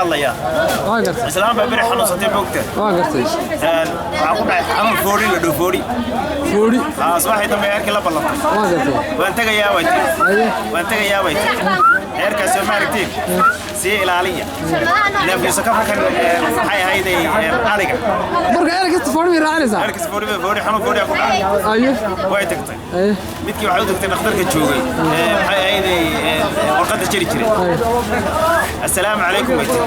Hadlayaa. Waa gartay. Islaam baa beri xanuunsatay, moogta. Waa gartay. Waxaa ku dhacay xanuun foori la dhow, foori. Foori. Subaxii dambe eerkii la ballantay. Waa gartay. "Waan tegayaa," bay tiri. "Waan tegayaa," bay tiri. "Eerkaas soo ma aragtiin, sii ilaaliya neefkiisa ka fakan." Maxay ahayd ariga? Marka erey kasta foori bay raacinaysaa. Eerkiis foori bay, foori, xanuun foori ku dhacay. Way tagtay. Midkii waxay u tagtay dhakhtarka joogay, maxay ahayd, warqadda jari jiray. "Assalaamu calaykum," bay tiri.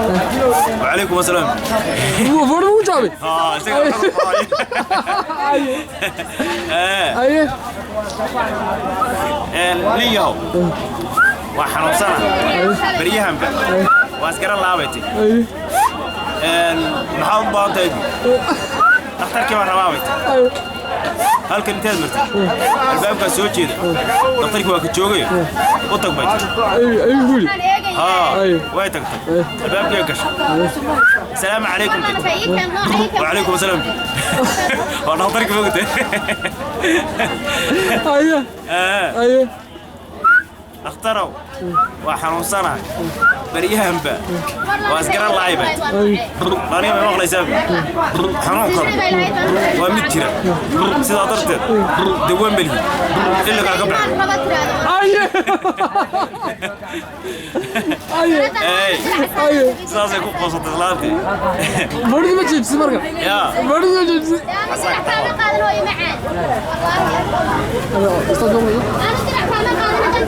"Wacalaykum assalaam." Foori ugu jawaabay. Haa, isaga. "Nin yahow, waa xanuunsana beryahanba, waa isgaran laabay," tiri. "Maxaad u baahan tahay?" "Dhakhtarkii baan rabaa," bay tiri. "Halkan inteed martay, albaabkaa soo jeeda, dhakhtarkii waa ka joogay, u tag," bay tiri. Ayuu ku yidhi. Haa. Way tagtay, albaabkii gashay. "Asalaamu calaykum," bay tiri. "Wacalaykum asalaam." Waa dhakhtarkii, mogtay. Haye. "Dhakhtarow, waa xanuunsanahay baryahanba, waa isgaran lahay," bay. "Aniga may maqlaysaa? Xanuunkan waa mid jira, sidaa darteed dawaan melihi iligaa ka baxay." Haye. Ey. Haye. Sidaasay ku qoosatay islaantii. Foorida ma jeebisay marka? Yaa. Foorida ma jeebisay? Ustaad, ma maqlaysaa?